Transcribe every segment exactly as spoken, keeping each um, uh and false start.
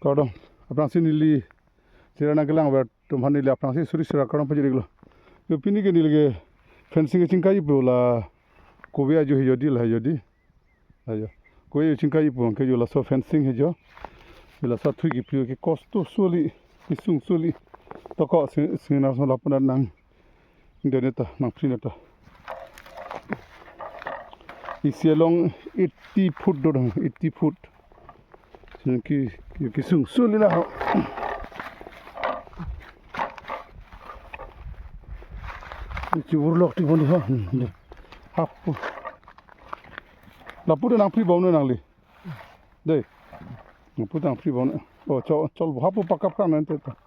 Kardom. Aphrangsi neli sira nangkelang ver atum aphan neli aphrangsi suri sura kardom pajir-iklo. Jo pini ke neli ke fencing kachingkai pu la kove ajo hejo di, la hejo di. Ajo. Kove ajo chingkai pu ke jo laso fencing hejo. Laso thui kiphu ke kosto soli, kesung soli. Toko sing-, singnar so lapunan nang. Dene ta, nangphri ne ta. Isi along eighty foot do dong, eighty foot. Sing ki, ki, kesung soli la ho. Isi burlok ti pon di ho. Hmm, de. Hap. Lapu de nangphri bom ne nangli. Dei. Lapu nangphri bom ne. Oh, chol, chol hap pakap kan nang te ta.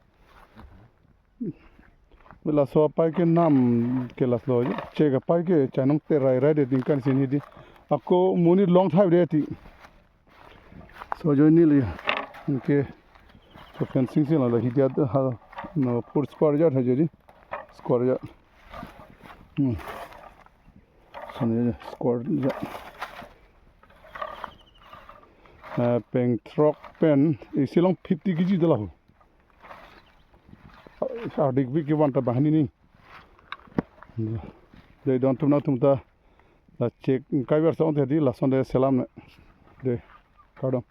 Laso apai ke nam ke laso, che ke apai ke chanong te rai rai de dingkan sini di. Ako monit long thai de ti. So join neli. Okay. So fencing si la la hidia ha no four square yard ha jadi. Square yard. Hmm. So ne square yard. Eh, peng throk pen isi along fifty K G de la ho. Adik bi kevan ta banghini ni. Dei don atum nangtum ta. La chek kai ver sa ong te di lason de selam ne. Dei. Kardom.